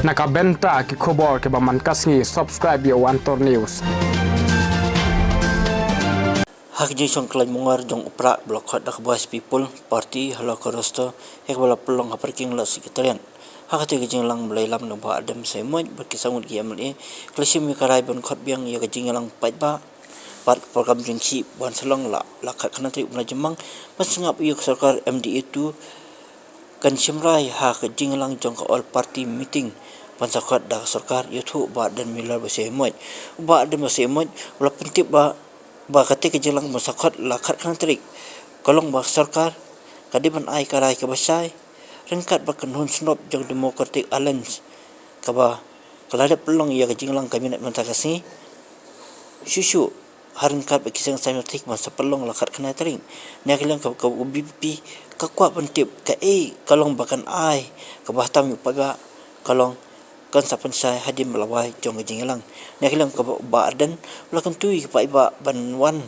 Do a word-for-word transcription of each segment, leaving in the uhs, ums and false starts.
Na ka bynta ki khubor kiba man ka sngi, subscribe ïa One Tour News. Ha ka jingshong khlaiñ mungor jong u Prah ba la khot da ka Voice People Party halor ka roster, ïa kaba la pynlong ha parking lot Secretariat. Ha kata ka jingïalang ba la ïalam na u Bah Ardent Basaiawmoit bad ki saw ngut ki M L A, ka la shim ïa ka rai ban khot biang ïa ka jingïalang paidbah bad ka program jingkhih ban sa long la, la khatkhana tarik u bnai Jymmang, ban sngap ïa ka sorkar M D A two kan shim rai ha ka jingïalang jong ka All Party Meeting ban sa khot da ka sorkar, ïathuh u Bah Ardent Miller Basaiawmoit. U Bah Ardent Basaiawmoit u la pyntip ba, ba kata ka jingïalang ban sa khot la khatkhana tarik ka long ba ka sorkar ka dei ban ai ka rai kaba shai ryngkat bad ka kynhun shnong jong Democratic Alliance, kaba ka la dep pynlong ïa ka jingïalang ka mynta ka sngi. Shuh shuh ha ryngkat bad ki seng saiñ thik ban sa pynlong la khatkhana tarik. Na ka liang ka, ka V P P ka kwah ban tip kaei ka long ba kan ai kaba tam ïa u paidbah, ka long kan sa pynshai hadien ba la wai jong ka jingïalang. Na ka liang ka Bah Ardent u la kyntu ïa ki paidbah ban wan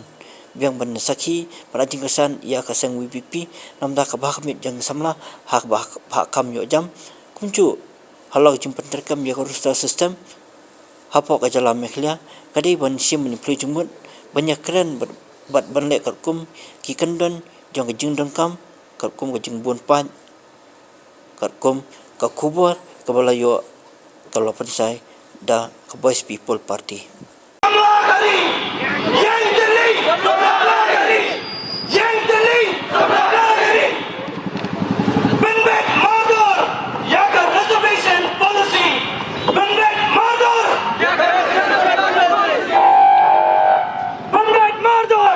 biang ban sakhi, ban ai jingkyrshan ïa ka seng V P P, namar kaba ha khmih jong ki samla ha kaba ha kam ïoh jam. Kumjuh halor ka jingpyntreikam ïa ka roster system hapoh ka jylla Meghalaya, ka dei ban shim ban plie jingmut, ban ïakren bad, bad ban leh katkum ki kyndon jong ka jingdonkam, katkum ka jingbun paid, katkum ka khubor kaba la ïoh, ka la pynshai da ka Voice People Party. Pynbeit mardor ïa ka reservation policy. Pynbeit mardor. Pynbeit mardor.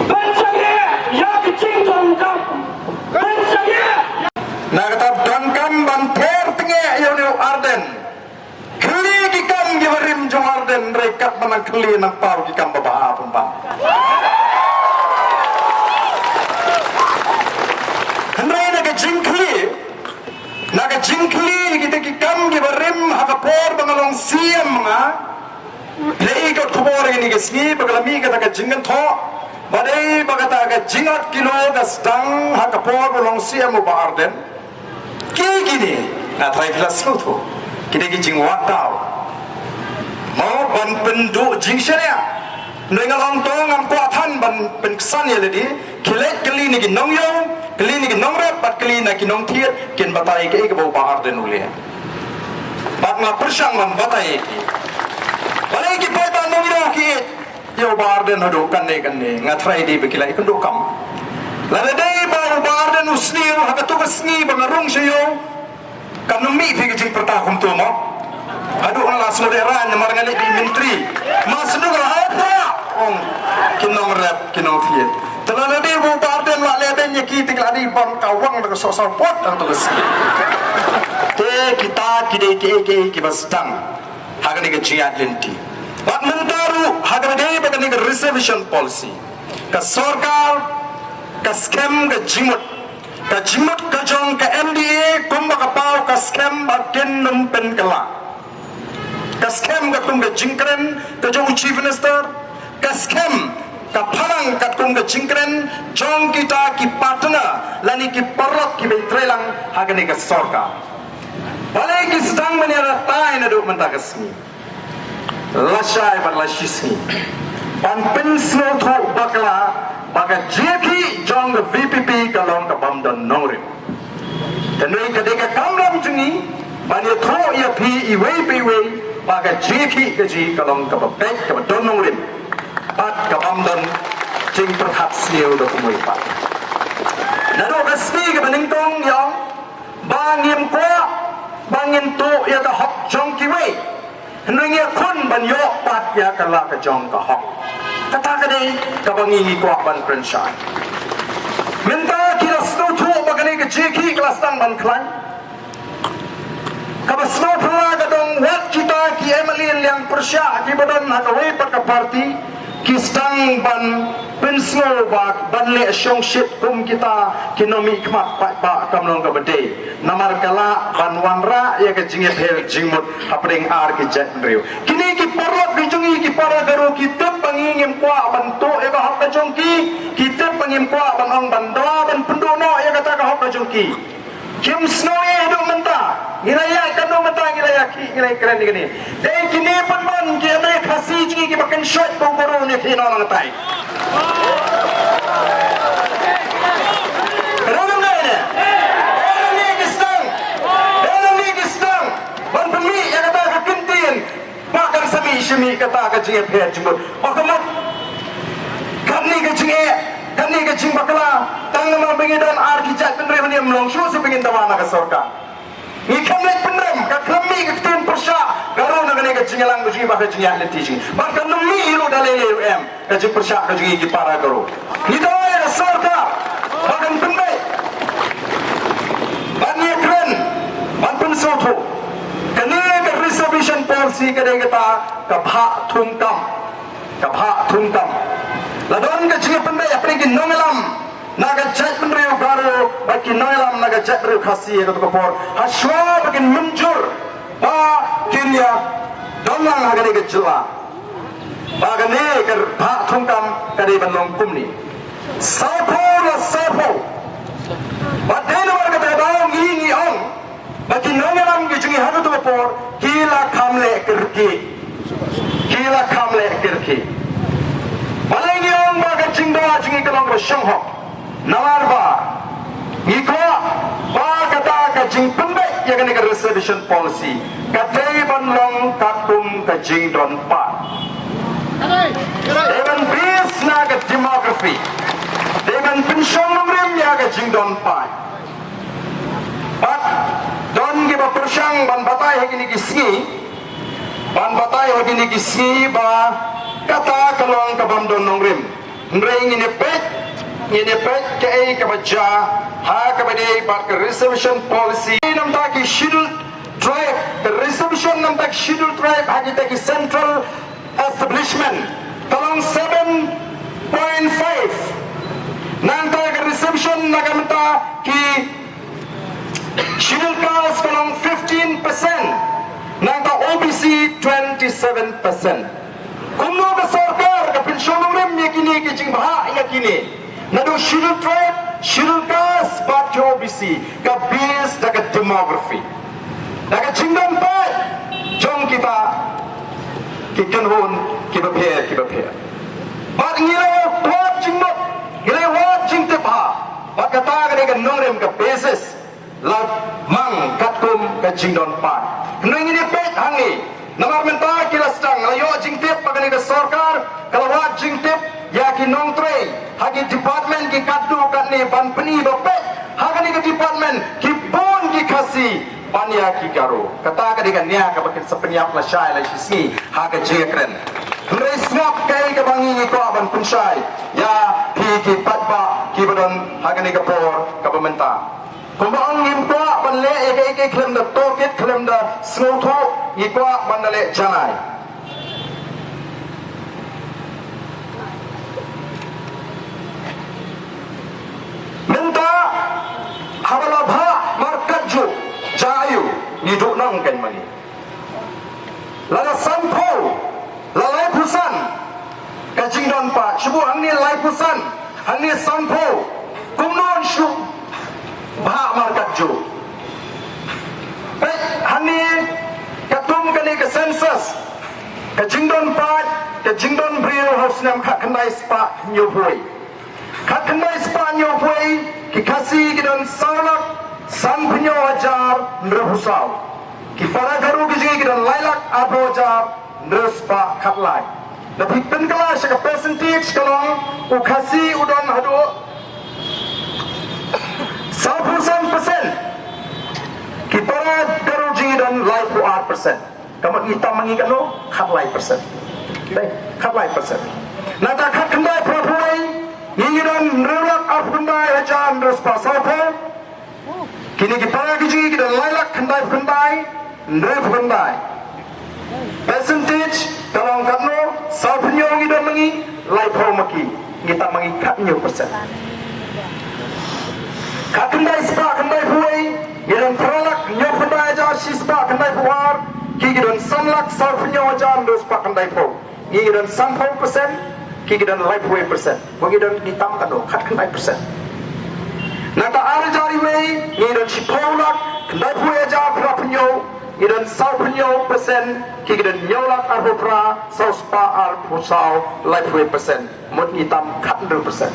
Pynsangeh ïa ka jingdonkam. Pynsangeh. Na kata donkam ban pher tngeh ïa une u Ardent. Khlieh ki kam kiba rim jong Ardent, hynrei katba nang khlieh nang paw ki kam ba bha pynban. Hynrei na ka jingkhlieh, na ka jingkhlieh kita ki kam kiba rim ha ka por ba nga long C M nga. Phi la i ka khubor ïa kane ka sngi ba ka la mih kata ka jingkynthoh, ba dei ba kata ka jingat kilo ka sdang ha ka por ba long C M u Bah Ardent. Ki kine, nga tharai phi la sngewthuh, ki dei ki jingwad daw. Mo ban pynduh jingshaniah. Hynrei nga long to ngam kwah than ban pynksan ïa lade, khie leit kylli na ki nongïew, kylli na ki nongrep, bad kylli na ki nongthied, kin batai kaei kaba u Bah Ardent u leh. Bad nga pyrshang ban batai ïa ki. Balei ki paidbah nongïew ki ïeit ïa u Bah Ardent haduh kane kane, nga tharai dei ba ki la ïakynduh kam. Lada dei ba u Bah Ardent u sniew ha kato ka sngi ba nga rung sha ïew, kan ym mih phi ka jingpyrta kumto mo. Haduh nga la sngewdei rang namar nga leit beit myntri. Ma sngewdei ha ta ong ki nongrep ki nongthied. Te lada dei ba u Bah Ardent la leh beiñ ïa ki te ki la dei ban kawang da ka sohsaw pot da kato ka sngi. Te kita ki dei kiei kiei kiba sdang ha kane ka jingïaid lynti. Bad mynta ruh ha kaba dei bad kane ka reservation policy, ka sorkar ka skhem ka jingmut, ka jingmut ka jong ka M D A kumba ka paw ka skhem ba kin ym pynkylla. Ka skhem katkum ka jingkren ka jong u Chief Minister, ka skhem ka phalang katkum ka jingkren jong kita ki partner lane ki paralok kiba ïatreilang ha kane ka sorkar. Balei ki sdang ban ïa ratai naduh mynta ka sngi? Lashai bad lashisngi ban pynsngewthuh bakla ba ka jingïakhih jong ka V P P ka long ka bym don nongrim. Te ngi ka dei ka kamram jong ngi ban ïathuh ïa phi iwei pa iwei ba ka jingïakhih ka jong ngi ka long kaba beit, kaba don nongrim bad ka bym don jingpyrkhat sniew da kumwei pat. Naduh ka sngi kaba nyngkong ïa ba ngim kwah ba ngin tuh ïa ka hok jong kiwei, hynrei ngi ïakhun ban ïoh pat ïa ka la ka jong ka hok. Kata ka dei kaba ngi ngi kwah ban kren shai. Mynta ki la sngewthuh ba kane ka jingïakhih ka la sdang ban khlaiñ. Kaba sngewphylla ka dong wat kita ki M L A liang pyrshah kiba don ha kawei pat ka party, ki sdang ban pynsngew ba ban leh shongshit kum kita ki nongmihkhmat paidbah kam long kaba dei. Namar ka lah ban wanrah ïa ka jingïapher jingmut hapdeng ar ki jaitbynriew. Kine ki paralok ki jong ngi ki para Garo ki tip ba ngi ngim kwah ban tuh ïa ka hok ka jong ki, ki tip ba ngim kwah ban ong ban dawa ban pynduh noh ïa kata ka hok ka jong ki. Kim sngew Ngi la ïa kano mynta ngi la ïa ki, ngi la ïa kren ïa kane. Dei kine pynban ki MLA Khasi jong ngi kiba kynshoit ko guru ne ki nongtai. Kano ngai ne? Kano ngi ki stang? Kano ngi ki stang? Ban pynmih ïa kata ka kyntien. Ba kan sa mih shi mih kata ka jingïapher jingmut. Oh ka mut. Katne ka jingeh, katne ka jingbakla. Tang namar ba ngi don ar ki jaitbynriew ne ym long shuh sa ba ngin dawa na ka sorkar. Ngi khlem leit pynrem, ka khlem mih ka ktien pyrshah Garo na kane ka jingïalang ka jong ngi bad ka jingïaid lynti jong ngi. Bad kan ym mih ruh da lei lei ruh em ka jingpyrshah ka jong ngi ki para Garo. Ngi dawa ïa ka sorkar ba kan pynbeit bad ngi kren ban pynsngewthuh. Kane ka reservation policy ka dei kata ka bhah thungkam. Ka bhah thungkam. La don ka jingpynbeit hapdeng ki nongïalam na ka jaitbynriew Garo bad ki nongïalam na ka jaitbynriew Khasi ha kato ka por. Hashwa ba kin mynjur ba kin ïa don lang ha kane ka jylla. Ba kane ka bhah thungkam ka dei ban long kumne. Sawphew la sawphew. Bad dei namar kata ka daw ngi ngi ong ba ki nongïalam ki jong ngi ha kato ka por ki la kham leh kyrkieh. Ki la kham leh kyrkieh. Balei ngi ong ba ka jingdawa jong ngi ka long kaba shong hok? Namar ba ngi kwah ba kata ka jingpynbeit ïa kane ka reservation policy ka dei ban long katkum ka jingdon paid. Dei ban base na ka demography. Dei ban pynshong nongrim ïa ka jingdon paid. Bad don kiba pyrshang ban batai ha kine ki sngi, ban batai ha kine ki sngi ba kata ka long ka bym don nongrim. Hynrei ngin ïa peit, ngin ïa peit kaei kaba jia ha kaba dei bad ka reservation policy. Namar ki scheduled tribe, ka reservation namar ki scheduled tribe ha kita ki central establishment ka long seven point five. Nangta ka reservation na ka bynta ki scheduled caste ka long fifteen percent. Nangta O B C twenty-seven percent. Kumno ka sorkar ka pynshong nongrim ïa kine ki jingbha ïa kine? Naduh scheduled tribe, scheduled caste bad ki O B C, ka base da ka demography. Da ka jingdon paid jong kita ki kynhun kiba pher kiba pher. Bad ngi la wad jingmut, ngi la wad jingtip bha. Bad kata ka dei ka nongrim ka basis la mang katkum ka jingdon paid. Hynrei ngin ïa peit hangne. Namar mynta ki la sdang la ïoh jingtip ba kane ka sorkar ka la wad jingtip ïa ki nongtrei ha ki department ki katto katne ban pyni ba peit ha kane ka department ki bun ki Khasi ban ïa ki Garo. Kata ka dei ka nia kaba kin sa pynïap lashai la shi sngi ha ka jingkren. Hynrei sngap kaei kaba ngi ngi kwah ban pynshai ïa phi ki paidbah kiba don ha kane ka por kaba mynta. Kumba ong ngim kwah ban leh ïa kaei kaei khlem da tohkit khlem da sngewthuh, ngi kwah ban da leh janai. Mynta haba la bhah markatjuh, jia aiu ngi duh nang kein ma ngi. Lada sanphew, la laiphew san ka jingdon paid, shu buh hangne laiphew san, hangne sanphew. Kumno yn shu bhah markatjuh? Peit hangne, katkum kane ka census, ka jingdon paid, ka jingdon briew ha u snem khatkhyndai spah hynñiewphew wei. Khatkhyndai spah hynñiewphew wei, ki Khasi ki don saw lak sanphew hynñiew hajar hynriewphew saw. Ki para Garo ki jong ngi ki don lai lak arphew hajar hynriew spah khatlai. Lada phi pynkylla sha ka percentage ka long, u Khasi u don haduh sawphew san percent. Ki para Garo jong ngi don laiphew ar percent. Ka mut ngi tam ma ngi katno? Khatlai percent. Dei, khatlai percent. Nangta khatkhyndai phraphew wei, ngi ngi don hynriew lak arphew khyndai hajar hynriew spah sawphew. Kine ki para ki jong ngi ki don lai lak khyndaiphew khyndai hynriewphew khyndai. Percentage ka long katno? Sawphew hynñiew ngi don ma ngi, laiphew ma ki. Ngi tam ma ngi khathynñiew percent. Khatkhyndai spah khyndaiphew wei, ngi don phra lak hynñiewphew khyndai hajar shi spah khyndaiphew ar, ki ki don san lak sawphew hynñiew hajar hynriew spah khyndaiphew. Ngi ki don sanphew percent, ki ki don laiphew wei percent. Ba ngi don ngi tam katno? Khatkhyndai percent. Nangta ar hajar wei, ngi don shiphew lak khyndaiphew wei hajar phraphew hynñiew. ngi don sawphew hynñiew percent, ki ki don hynñiew lak arphew phra saw spah arphew saw, laiphew percent. Mut ngi tam khathynriew percent.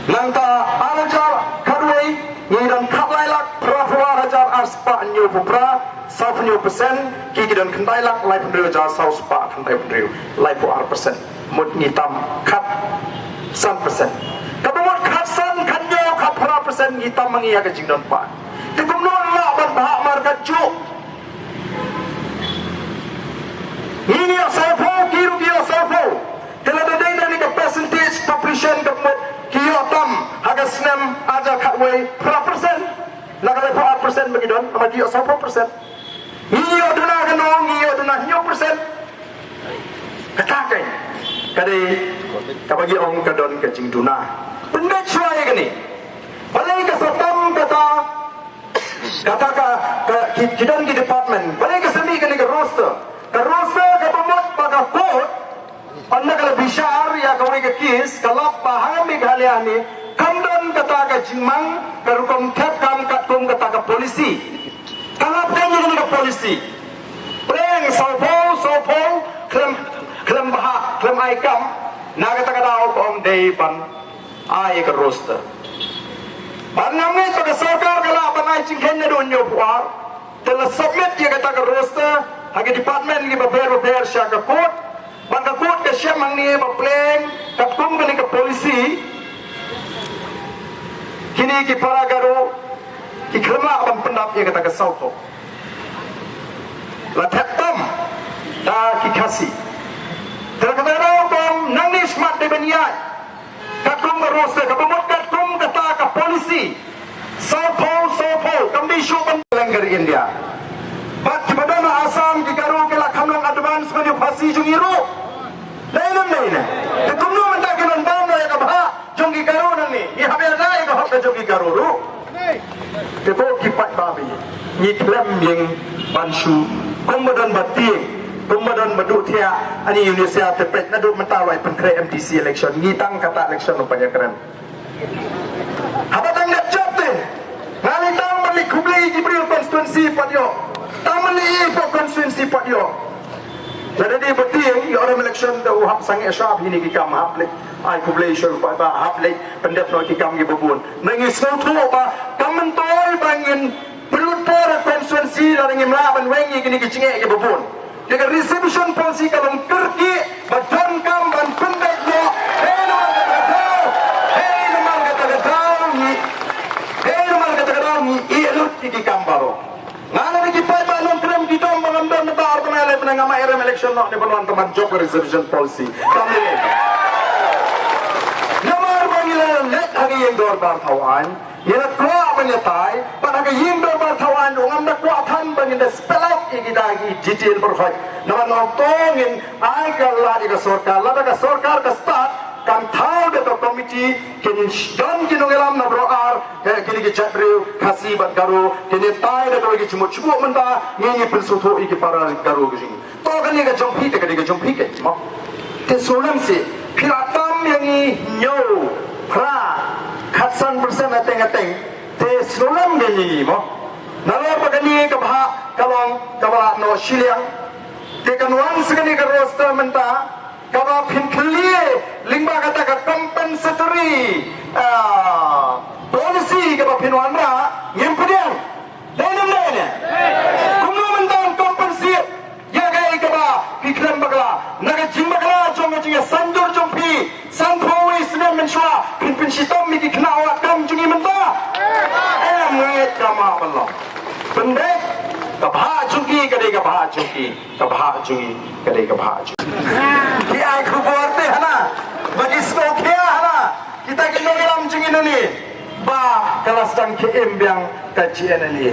Nangta ar hajar khatwei ngi don khatlai lak phraphew ar hajar ar spah hynñiewphew phra, sawphew hynñiew percent, ki ki don khyndai lak laiphew hynriew hajar saw spah khyndaiphew hynriew, laiphew ar percent. Mut ngi tam khatsan percent. Kaba mut khatsan, khathynñiew, khatphra percent ngi tam ma ngi ha ka jingdon paid. Te kumno ngi lah ban bhah markatjuh? Ngi ngi ïoh sawphew, ki ruh ki ïoh sawphew. Te lada dei na kane ka percentage population ka mut ki ïoh tam ha ka snem ar hajar khatwei phra percent. Na ka laiphew ar percent ba ki don, namar ki ïoh sawphew percent. Ngi ïoh duna kano, ngi ïoh duna hynñiew percent. Kata ka, ka dei kaba ngi ong ka don ka jingduna. Pynbeit shuwa ïa kane. Balei ka sa tam kata, kata ka, ka, ki, ki don ki department. Balei ka sa mih kane ka roster? Ka roster kaba mut ba ka court, ynda ka la bishar ïa kawei ka case, ka lap ba ha Meghalaya ne kam don kata ka jingmang ka rukom thep kam katkum kata ka policy. Ka lap ka ïa kane ka policy. Pyrshang sawphew, sawphew, khlem, khlem bha, khlem ai kam. Na kata ka daw ka ong dei ban ai ka roster. Bad ngam ngeit ba ka sorkar ka lah ban ai jingkheiñ naduh hynñiewphew ar. Te la submit ïa kata ka roster ha ki department kiba pher bapher sha ka court. Bad ka court ka shem hangne ba pyrshang katkum kane ka policy, kine ki para Garo ki khlem lah ban pyndap ïa kata ka sawphew. La thep tam da ki Khasi. Te la kata ka daw ba nangne shakhmat dei ban ïaid katkum ka roster, kaba mut katkum kata ka policy. Sawphew, sawphew, kam dei shuh ban leng ka ri India. Bad kiba don ha Assam, ki Garo ki la kham long advance ban ïoh phasi jong ngi ruh. Dei ne em dei ne? Te kumno mynta ki nang bam noh ïa ka bhah jong ki Garo nangne? Ngi hap ïa rai ïa ka hok ka jong ki Garo ruh. Te ko ki paidbah, ngi khlem ïeng ban shu, kumba don ba tieng, kumba don ba duh thiah, ani ïa une u sia te peit naduh mynta ba la pynkhreh M D C election, ngi tang kata election ruh ban ïakren. Haba tang dep jop te, nga lei tang ban leit khublei ïa ki briew constituency pat ïoh. Tang ban leit ïa i pok constituency pat ïoh. Lada dei ba tieng, ïoh rem election da u hap sangeh shap ïa kine ki kam, hap leit ai khublei sha u paidbah, hap leit pyndep noh ki kam kiba bun. Ngi sngewthuh ba kam myntoi ba ngin pynlut por ha constituency lada ngim lah ban weng ïa kine ki jingeh kiba bun. Te ka reservation policy ka long kyrkieh ba donkam ban pynbeit noh. Hei namar kata ka daw, hei namar kata ka daw ngi, hei namar kata ka daw ngi ïeh lut ïa ki kam baroh. Nga lada ki paidbah Nongkrem ki dom ba ngam don na ba ar bnai lai bnai, ngam ai rem election noh ne ban wan tang ban jop ka reservation policy. Kam lei. Namar ba ngi la leit ha ka ïing dorbar thaw aiñ, ngi la kwah ban ïatai, bad ha ka ïing dorbar thaw aiñ ruh ngam da kwah than ba ngin da spell out ïa kita ki detail baroh. Namar nga ong to ngin ai ka lad ïa ka sorkar, lada ka sorkar ka start, kan thaw da ka committee, kin don ki nongïalam na baroh ar, eh, kine ki jaitbynriew Khasi bad Garo, kin ïatai da kawei ka jingmut shuh mynta, ngi ngi pynsngewthuh ïa ki para Garo ka jong ngi. To kane ka jong phi te kane ka jong phi keiñ mo. Te sngewlem seh, phi la tam ïa ngi hynñiew, phra, khatsan percent hateng hateng. Te sngewlem keiñ ïa ngi mo. Nalor ba kane ka bhah ka long kaba la noh shiliang. Te kan wan sa kane ka roster mynta, kaba phin khlieh lyngba kata ka compensatory, ah, policy kaba phin wanrah, ngim pdiang. Dei ne em dei ne? Kumno mynta yn compensate ïa kaei kaba phi khlem bakla? Na ka jingbakla jong ka jingïasaiñdur jong phi, sanphew wei snem mynshuwa phin pynshitom ïa ki khynnah wad kam jong ngi mynta? Em, ngeit ka ma ban long. Pynbeit, ka bhah jong ki ka dei ka bhah jong ki. Ka bhah jong ngi ka dei ka bhah jong ngi. Ki ai khubor te hana ba ki sngewkhia hana kita ki nongïalam jong ngi nuni ba ka la sdang khie im biang ka G N L A.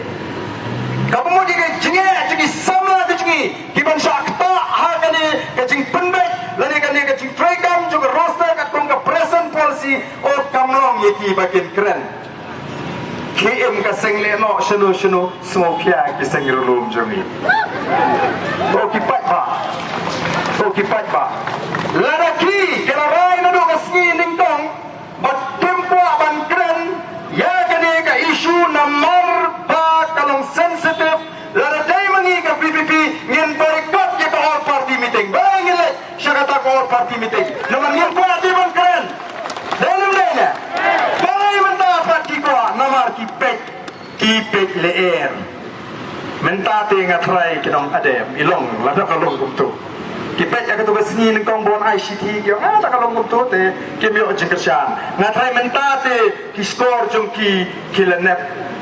Kaba mut ïa ka jingeh jong ki samla ka jong ngi ki ban shah ktah ha kane ka jingpynbeit lane kane ka jingtreikam jong ka roster katkum ka present policy, o kam long ïa ki ba kin kren. Khie im ka seng lehnoh shano shano, sngewkhia ki seng rulum jong ngi. To ki paidbah. To ki paidbah. Lada ki, ki la rai naduh ka sngi nyngkong ba kim kwah ban kren ïa kane ka issue namar ba ka long sensitive Party meeting. Namar ngim kwah te ban kren. Dei ne ym dei ne? Balei mynta pat ki kwah? Namar ki peit, ki peit lyer. Mynta te nga tharai ki nong Adem, i long, lada ka long kumto. Ki peit ïa kato ka sngi nyngkong ba wan ai shithi ki ong, ah, lada ka long kumto te kim ïoh jingkyrshan. Nga tharai mynta te ki shkor jong ki, ki la nep,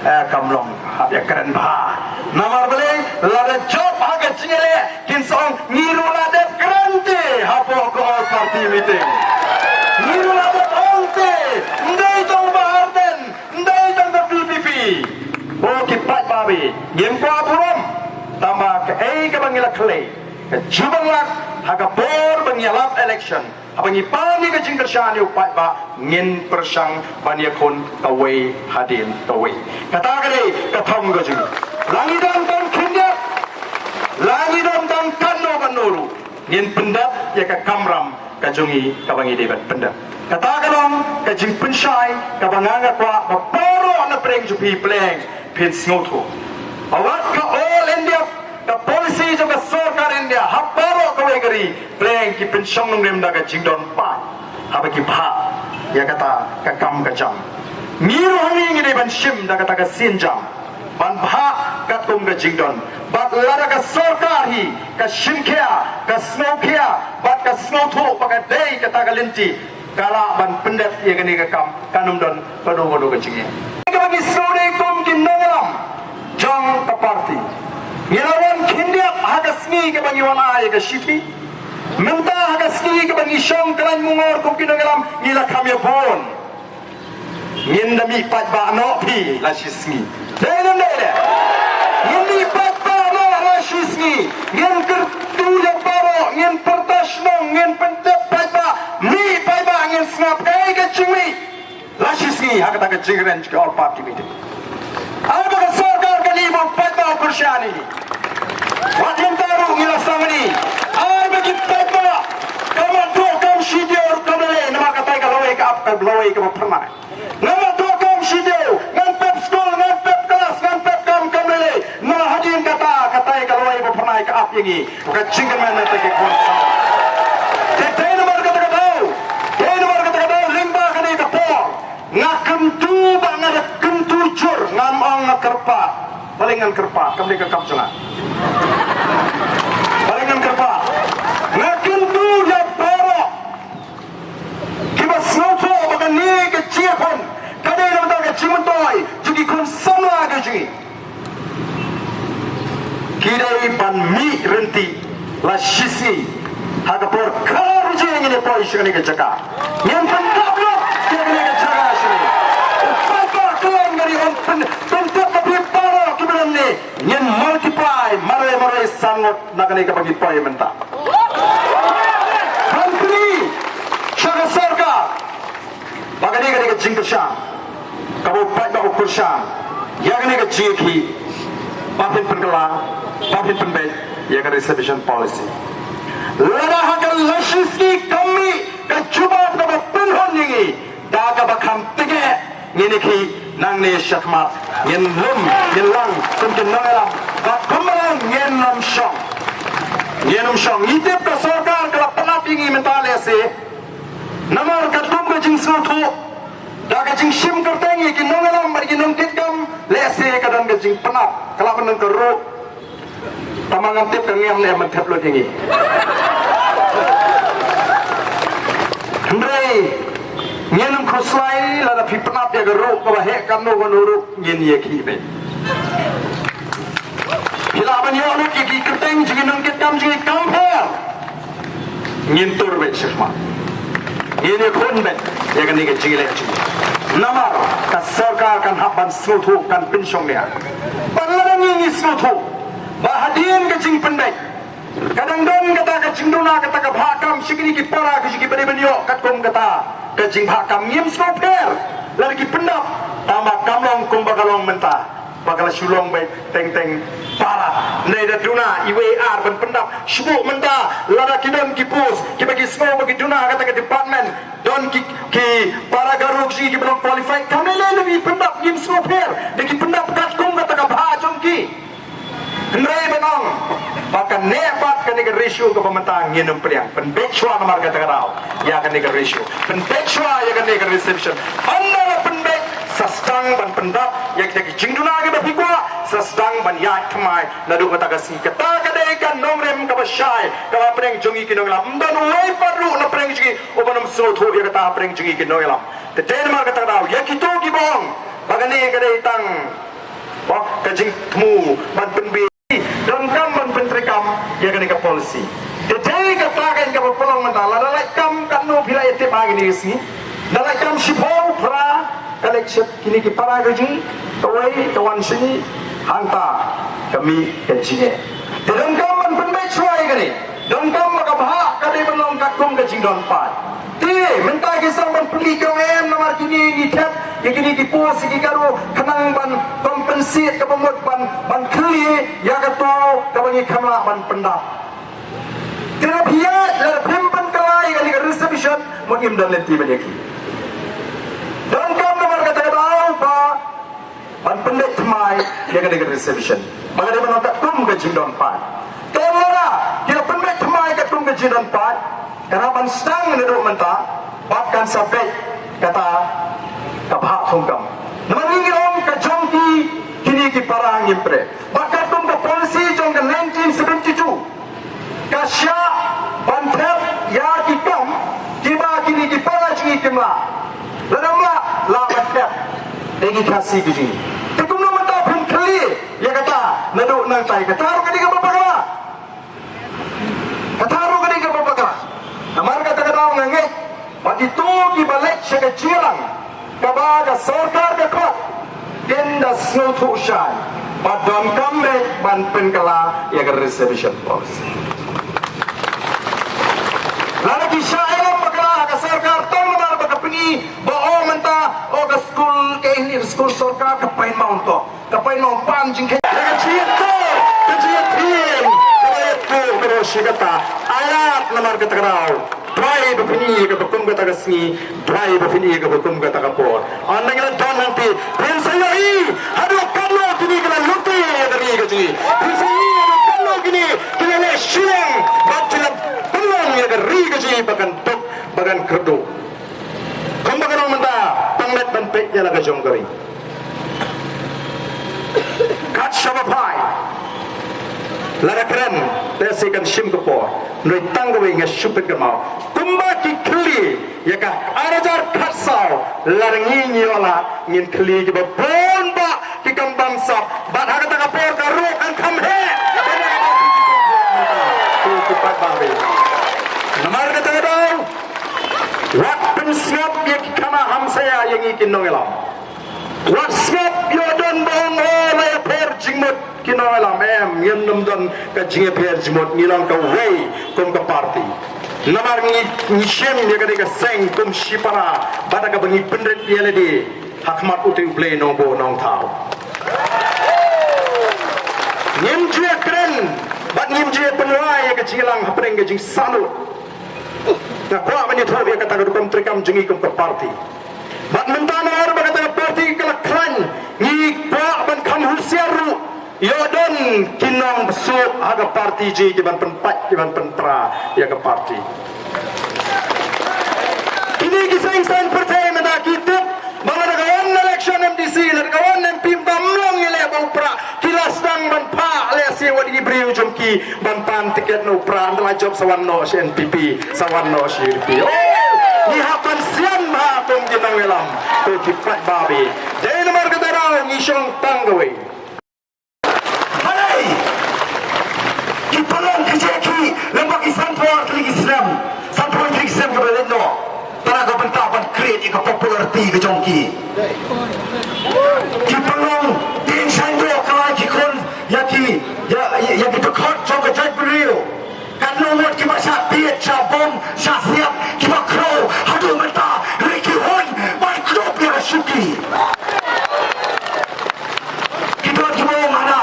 eh, kam long. Hap ïa kren bha. Namar balei, lada jop ha ka jingïaleh, kin sa ong, ngi ruh la dep kren te hapoh ka all party meeting. Ngi ruh la dep ong te, ym dei tang Bah Ardent, ym dei tang ka V P P. O ki paidbah, ngim kwah burom. Tangba kaei kaba ngi la khlei, ka jubab lak ha ka por ba ngi ïalap election. Haba ngi pan ïa ka jingkyrshan ïa u paidbah, ngin pyrshang ban ïakhun kawei hadien kawei. Kata ka dei ka thong ka jong ngi. La ngi don tang khyndiat, la ngi don tang katno katno ruh, ngin pyndep ïa ka kamram ka jong ngi kaba ngi dei ban pyndep. Kata ka long ka jingpynshai kaba nga nga kwah ba baroh na pdeng jong phi pleng phin sngewthuh. Ba wat ka All India, ka policy jong ka sorkar India ha baroh kawei ka ri, pleng ki pynshong nongrim da ka jingdon paid haba ki bhah ïa kata ka kam ka jam. Ngi ruh hangne ngi dei ban shim da kata ka sienjam ban bhah katkum ka jingdon. Bad lada ka sorkar hi ka shim khia, ka sngew khia bad ka sngewthuh ba ka dei kata ka lynti, ka lah ban pyndep ïa kane ka kam, kan ym don kano kano ka jingeh. Kaba ngi sngewdei kum ki nongïalam jong ka party, ngi la wan khyndiat ha ka sngi kaba ngi wan ai ïa ka shithi. Mynta ha ka sngi kaba ngi shong khlaiñ mungor kum ki nongïalam, ngi la kham ïa bun. Ngin da mih paidbah noh phi la shi sngi. Dei ne ym dei de? Ngin mih paidbah noh la shi sngi. Ngin kyntu ïa baroh, ngin pyrta shnong, ngin pyntip paidbah. Mih paidbah, ngin sngap kaei ka jingmih la shi sngi ha kata ka jingkren jong ki all party meeting. Ai ba ka sorkar kan ïoh ba u paidbah u kyrshan ïa ngi. Wat mynta ruh ngi la sangeh. Ai ba ki paidbah, ka mat doh kam shi taïew ruh kam lei lei, namar kata ka lawei ka ap, ka lawei kaba phyrnai. Nga mat doh kam shi taïew, ngan pep skul, ngan pep klas, ngan pep kam kam lei lei. Na hadien kata, kata ka lawei ba phyrnai ka ap ïa ngi. Ka jingkmen na te ki khun samla. Te dei namar kata ka daw, dei namar kata ka daw, lyngba kane ka por, nga kyntu ba nga da kyntu jur, ngam ong nga kyrpad. Balei ngan kyrpad? Kam dei ka kam jong nga. Balei ngan kyrpad? Nga kyntu ïa baroh kiba sngewthuh ba kane ka jingïakhun ka dei na ka bynta ka jingmyntoi jong ki khun samla ka jong ngi. Ki dei ban mih ryntih la shi sngi ha ka por khatar baje ngin ïa poi sha kane ka jaka. Ngin pyndap lut ïa kane ka jaka sha kane. U paidbah kylleng ka ri un pyn, pyntip ba phi baroh kiba don ne, ngin multiply marwei marwei san ngut na kane kaba ngi poi mynta. Ban pyni sha ka sorkar ba kane ka dei ka jingkyrshan kaba u paidbah u kyrshan ïa kane ka jingïakhih, ba phin pynkylla, ba phin pynbeit ïa ka reservation policy. Lada ha ka la shi sngi kam mih ka jubab kaba pynhun ïa ngi, da kaba kham tyngeh ngin ïakhih nangne shakhmat. Ngin lum, ngin lang kum ki nongïalam, ba kumno ngin ym shong. Ngin ym shong. Ngi tip ka sorkar ka la pynap ïa ngi mynta lehse namar katkum ka jingsngewthuh, da ka jingshim kyrteng ïa ki nongïalam bad ki nongkitkam, lehse ka don ka jingpynap, ka la ban don ka ruh. Tangba ngan tip ka ngam leh ban thep lut ïa ngi. Hynrei ngin ym khuslai, lada phi pynap ïa ka ruh kaba heh kano kano ruh, ngin ïakhih beit. Phi lah ban ïoh lut ïa ki kyrteng jong ki nongkitkam jong ngi kam pher. Ngin tur beit shakhmat. Ngin ïakhun beit ïa kane ka jingleh jong ngi. Namar ka sorkar kan hap ban sngewthuh, kan pynshong nia. Bad lada ngi ngi sngewthuh ba hadien ka jingpynbeit ka dang don kata ka jingduna, kata ka bhah kam sha kine ki para, ka sha ki ba dei ban ïoh katkum kata ka jingbhah kam, ngim sngewpher lada ki pyndap. Tangba kam long kumba ka long mynta, ba ka la shu long beit teng teng para. Ym dei da duna iwei ar ban pyndap. Shu buh mynta, lada ki don ki post kiba ki sngew ba ki duna ha kata ka department, don ki, ki para Garo ki, kiba long qualified, kam lei lei lada ki pyndap, ngim sngewpher. Da ki pyndap katkum kata ka bhah jong ki. Hynrei ban ong ba kane pat kane ka ri Issue kaba mynta ngin ym pdiang. Pynbeit shuwa namar kata ka daw ïa kane ka ratio. Pynbeit shuwa ïa kane ka reservation. Hynda la pynbeit, sa sdang ban pyndap ïa kita ki jingduna kiba phi kwah, sa sdang ban ïaid thymmai naduh kata ka sngi. Kata ka dei ka nongrim kaba shai kaba hapdeng jong ngi ki nongïalam. Ym don uwei pat ruh na pdeng jong ngi uban ym sngewthuh ïa kata hapdeng jong ngi ki nongïalam. Te dei namar kata ka daw ïa kito kiba ong ba kane ka dei tang, ba ka jingthmu ban pynbeit. Donkam ban pyntreikam ïa kane ka policy. Te dei kata ka, kaba pynlong mynta, lada lait kam katno phi la ïa tip ha kine ki sngi. Da lait kam shiphew phra ka leit sha kine ki para ka jong ngi, kawei ka wan sha ngi, hangta ka mih ka jingeh. Te donkam ban pynbeit shuwa ïa kane. Donkam ba ka bhah ka dei ban long katkum ka jingdon paid. Te mynta ki sdang ban pynlong ki ong em namar kine ngi thep ïa kine ki post ki karo khnang ban compensate kaba mut ban, ban khlieh ïa kato kaba ngi kham lah ban pyndap. Te lada phi ïaid, lada phim pynkylla ïa kane ka reservation, mut ngim don lynti ban ïa ki. Donkam namar kata ka daw ba ban pynbeit thymmai ïa kane ka reservation. Ba ka dei ban long katkum ka jingdon paid. Te lada ki la pynbeit thymmai katkum ka jingdon paid, kan hap ban sdang naduh mynta bad kan sa beit kata ka bhah thungkam. Namar ngi ngi ong ka jong ki kine ki para ngim pyrshah. Bad katkum ka policy jong ka nineteen seventy-two, ka shah ban thep ïa ki kam kiba kine ki para jong ngi kim lah. Lada ym lah, lah ban thep ïa ki Khasi ki jong ngi. Te kumno mynta phin khlieh ïa kata naduh nangtai? Kata ruh ka dei kaba bakla. Kata ruh ka dei kaba bakla. Namar kata ka daw nga ngeit ba kito kiba leit sha ka jingïalang kaba ka sorkar ka khot, kin da sngewthuh shai ba donkam beit ban pynkylla ïa ka reservation policy. Lada ki shah ïalam bakla ha ka sorkar tang namar ba ka pyni ba, o, mynta, o, ka skul, ka, ini skul sorkar ka pynmaw to. Ka pynmaw pan jingkheiñ. Ka jingïatur, ka jingïathiem, ka jingïatur baroh shi katta. Ai lad namar kata ka daw. Duwai ba phin ïohi ïa kaba kum kata ka sngi, duwai ba phin ïohi ïa kaba kum kata ka por. Ynda ngi la don hangtei, phin sa ïohi haduh katno kine ki la lute ïa ka ri ka jong ngi. Phin sa ïohi haduh katno kine ki la leh shiliang bad ki la pynlong ïa ka ri ka jong ngi ba kan duk, ba kan kyrduh. Kumba ka long mynta, tang met ban peit ïa la ka jong ka ri. Kat shaba phai, lada kren, lehse kan shim ka por. Hynrei tang kawei nga shu peit kynmaw, kumba ki khlieh ïa ka ar hajar khatsaw, lada ngi, ngi ïoh lad, ngin khlieh kiba bun bah ki kam bamsap. Bad ha kata ka por ka ruh kan kham heh. Ki paidbah, namar kata ka daw, wat pynsngap ïa ki khana hamsaïa ïa ngi ki nongïalam. Wat sngap ïoh don ba ong, o, la ïapher jingmut ki nongïalam. Em, ngim nym don ka jingïapher jingmut, ngi long kawei kum ka party. Namar ngi, ngi shim ïa kane ka seng kum shipara bad da kaba ngi pynrit ïa lade ha khmat utai U Blei Nongbuh Nongthaw. Ngim ju ïakren bad ngim ju ïapynwai ïa ka jingïalang hapdeng ka jingsangnud. Nga kwah ban ïathuh ïa kata ka rukom treikam jong ngi kum ka party. Bad mynta namar ba kata ka party ka la khlaiñ, ngi kwah ban kham husiar ruh. Ïoh don ki nongbsuk ha ka party jong ngi ki ban pynpait, ki ban pynpra ïa ka party. Kine ki seng saiñ pyrthei mynta ki tip ba lada ka wan election M D C, lada ka wan M P, ym long ïa leh ba u Prah. Ki la sdang ban phah lehse wat ïa ki briew jong ki ban pan tiket na u Prah, ynda la jop sa wan noh sha N P P, sa wan noh sha U D P. Oh, ngi hap ban sian bha kum ki nongïalam. Ko ki paidbah, dei namar kata daw ngi shong tang kawei. Hei! Ki pynlong ka jingïakhih lem bad ki sanphew ar tylli ki snem, sanphew tylli ki snem kiba la leit noh. Tang na ka bynta ban create ïa ka popularity ka jong ki. Ki pynlong dieng shaiñdur, ka la ki khun ïa ki, ïa, ïa, ïa ki dkhot jong ka jaitbynriew. Katno ngut kiba shah tied, shah bom, shah siat, kiba khrew haduh mynta, hynrei ki hun ban kdup ïa ka shuki. Ki don kiba ong hana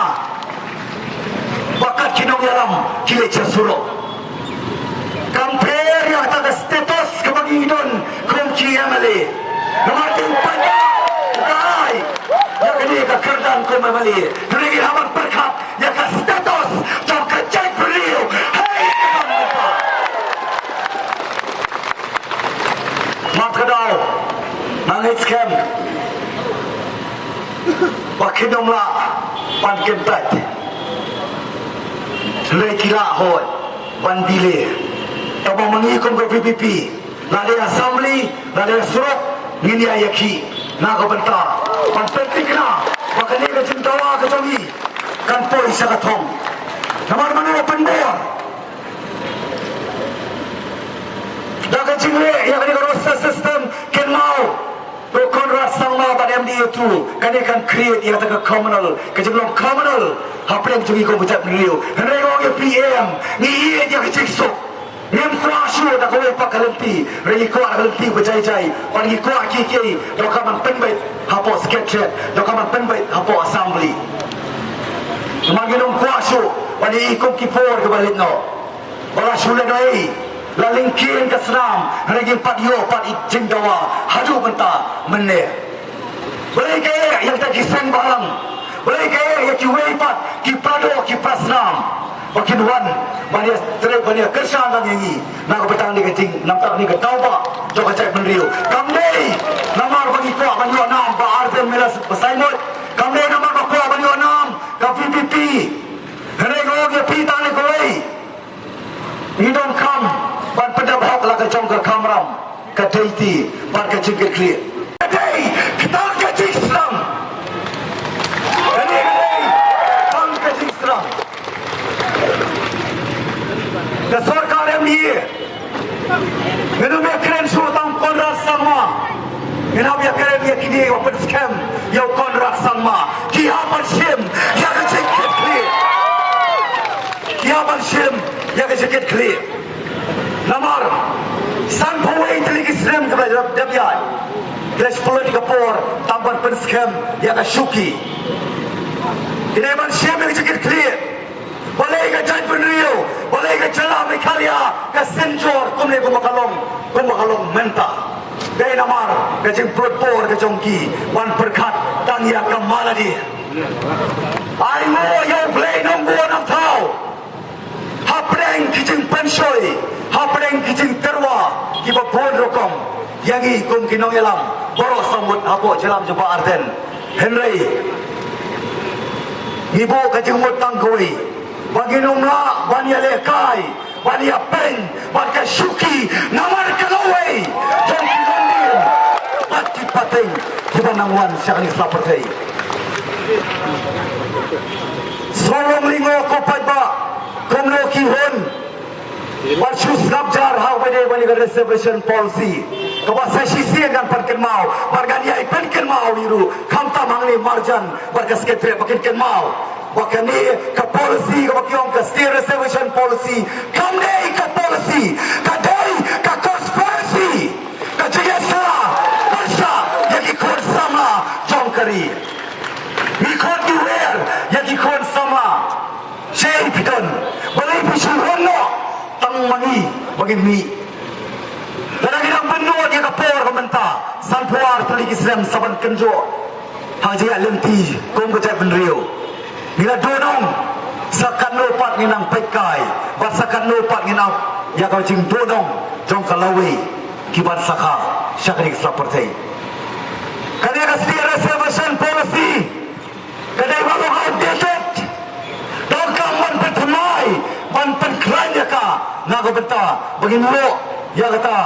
ba kat ki nongïalam ki leit sha surok. Kam pher ïa kata ka status kaba ngi don kum ki M L A. Namar ki u paidbah u ka ai ïa kane ka kyrdan kum M L A. Hynrei ngi hap ban pyrkhat ïa ka status jong ka jaitbynriew. Hei! ba kin ym lah ban kyntait. Hynrei ki lah hoi ban delay. Tangba ma ngi kum ka V P P, lada ïa assembly, lada ïa surok, ngin ïa ïakhih na ka bynta ban pynthikna ba kane ka jingdawa ka jong ngi kan poi sha ka thong. Namar mano pynbor da ka jingleh ïa kane ka roster system, kynmaw, to Conrad Sangma bad M D A two, kane kan create ïa kata ka communal, ka jinglong communal hapdeng jong ngi kum ka jaitbynriew. Hynrei nga ong ïa phi em, ngi ïeit ïa ka jingsuk. Ngim kwah shuh da kawei pat ka lynti, hynrei ngi kwah da ka lynti ba jai jai. Bad ngi kwah kiei kiei donkam ban pynbeit hapoh Secretariat, donkam ban pynbeit hapoh Assembly. Namar ngim kwah shuh ban ïohi kum ki por kiba leit noh. Ba la shu lehnohei, la lyngkien ka snam, hynrei ngim pat ïoh pat i jingdawa haduh mynta mynne. Balei ka eh ïa kita ki seng balang? Balei ka eh ïa kiwei pat ki para doh ki para snam ba kin wan ban ïa trei, ban ïa kyrshan lang ïa ngi na ka bynta kane ka jing, na ka bynta kane ka daw ba jong ka jaitbynriew? Kam dei namar ba ngi kwah ban ïoh nam, Bah Ardent Miller Basaiawmoit. Kam dei namar ba kwah ban ïoh nam ka V P P. Hynrei nga ong ïa phi tang ne kawei, ngi donkam ban pyndep hok la ka jong ka kamram, ka deiti bad ka jingkitkhlieh. Ka dei tang ka jingsdang. Ka dei, ka dei tang ka jingsdang. Ka sorkar M D A, ngin ym ïakren shuh tang Conrad Sangma. Ngin hap ïakren ïa kine ba pynskhem ïa u Conrad Sangma. Ki hap ban shim ïa ka jingkitkhlieh. Ki hap ban shim ïa ka jingkitkhlieh. Namar sanphew wei tylli ki snem kiba la dep ïaid, ki la pynlut ïa ka por tang ban pynskhem ïa ka shuki. Ki dei ban shim ïa ka jingkitkhlieh. Balei ka jaitbynriew, balei ka jylla Meghalaya ka synjor kumne kumba ka long, kumba ka long mynta? Dei namar ka jingpynlut por ka jong ki ban pyrkhat tang ïa ka mala dien. Ai nguh ïa U Blei Nongbuh Nongthaw hapdeng ki jingpynshoi, hapdeng ki jingtyrwa kiba bun rukom ïa ngi kum ki nongïalam baroh saw ngut hapoh jylla jong Bah Ardent. Hynrei ngi buh ka jingmut tang kawei, ba ngin ym lah ban ïalehkai, ban ïapeiñ bad ka shuki namar ka lawei jong ki longdien bad ki pateng kiba nang wan sha kane ka sla pyrthei. Sngewlong lyngngoh ko paidbah, kumno ki hun, bad shu sngap jar ha kaba ïadei bad ka reservation policy, kaba sa shisien ngan pynkynmaw bad ngan ïai pynkynmaw hi ruh, khamtam hangne marjan bad ka Secretariat ba kin kynmaw ba kane ka policy kaba ki ong ka State Reservation Policy kam dei ka policy, ka dei ka conspiracy, ka jingïasylla pyrshah ïa ki khun samla jong ka ri. Ngi khot ngi wer ïa ki khun samla. Shen phi don, balei phi shu rung noh tang ma ngi ba ngin mih? Lada ngi dang pynlut ïa ka por ka mynta, sanphew ar tylli ki snem sa ban kynjoh ha ka jingïaid lynti kum ka jaitbynriew. Ngi la duhnong, sa katno pat ngin nang peitkai, bad sa katno pat ngin ap ïa ka jingduhnong jong ka lawei kiban sakha sha kane ka sla pyrthei. Kane ka State Reservation Policy ka dei ba long outdated. Donkam ban pynthymmai, ban pynkhlaiñ ïa ka na ka bynta ba ngin ïoh ïa kata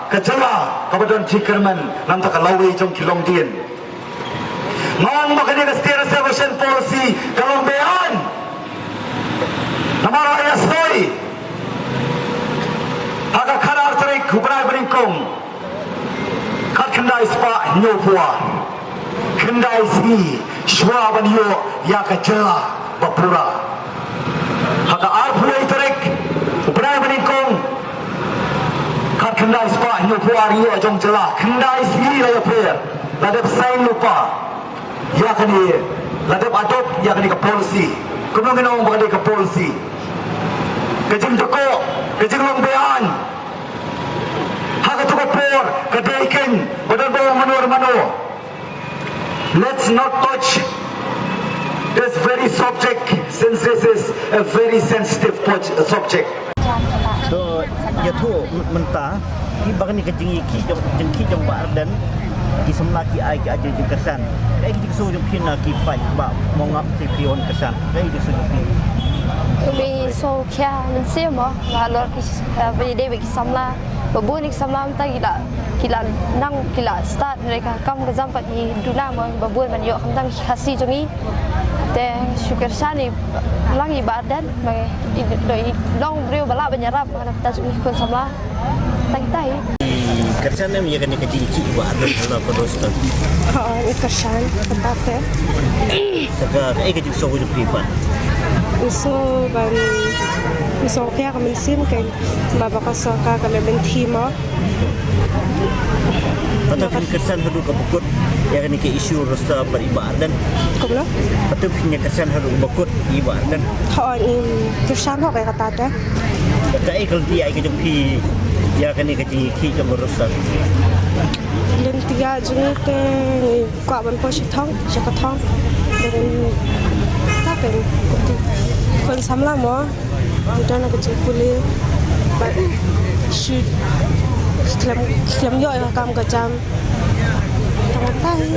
ka jylla kaba don jingkyrmen na ka bynta ka lawei jong ki longdien. Nga ong ba kane ka State Reservation Policy ka long beaiñ. Namar ha ïa soi ha ka khatar tarik u bnai ba nyngkong khatkhyndai spah hynñiewphew ar, khyndai sngi shuwa ban ïoh ïa ka jylla ba pura. Ha ka arphew wei tarik u bnai ba nyngkong khatkhyndai spah hynñiewphew ar ïoh jong jylla, khyndai sngi la ïapher, la dep sign lypa ïa kane, la dep adopt ïa kane ka policy. Kumno ngin ong ba ka dei ka policy? Ka jingdkoh, ka jinglong beaiñ ha kato ka por ka dei keiñ ba don ba ong mano mano. Let's not touch this very subject, since this is a very sensitive poj-, subject. To ïathuh mynta, ki ba kane ka jingïakhih jong, jingkhih jong Bah Ardent, Ki samla ki ai ki ai jingkyrshan. Kaei ka jingsngew jong phi na ki paidbah Mawngap, ki phi wan kyrshan? Kaei ka jingsngew jong phi? Ka jingsngewkhia mynsiem mo, halor ki, eh, ba ïadei bad ki samla. Ba bun ki samla mynta ki la, ki la nang, ki la start ruh ka kam ka jam pat, ki duna mo, ba bun ban ïoh khamtam ki Khasi jong ngi. Te shu kyrshan ïa lang ïa i Bah Ardent ba i, i long briew ba lah ban ïarap ha ka bynta jong ngi ki khun samla. Tang ita hi. Kyrshan em ïa kane ka jingïakhih i Bah Ardent ha la ka roster? Hooid, ngi kyrshan kata te. Te kaei ka jingsngew jong phi pat? Ngi sngew ban, ngi sngew khia ka mynsiem, ka ba, ba ka sorkar ka leh lynti mo. Hato phin kyrshan haduh kaba kut ïa kane ka issue roster bad i Bah Ardent? Kumno? Hato phin kyrshan haduh kaba kut ïa i Bah Ardent? Hooid, ngi kyrshan hok ïa kata te. Kaei ka lynti ïa ka jong phi ïa kane ka jingïakhih jong ka roster? Lynti ïa jong ngi te ngi kwah ban poi sha thong, sha ka thong. Ba dei, ka dei, khun samla mo. Ngi don ha ka jingpule bad shu khlem, khlem ïoh ïa ka kam ka jam. Tang kata hi.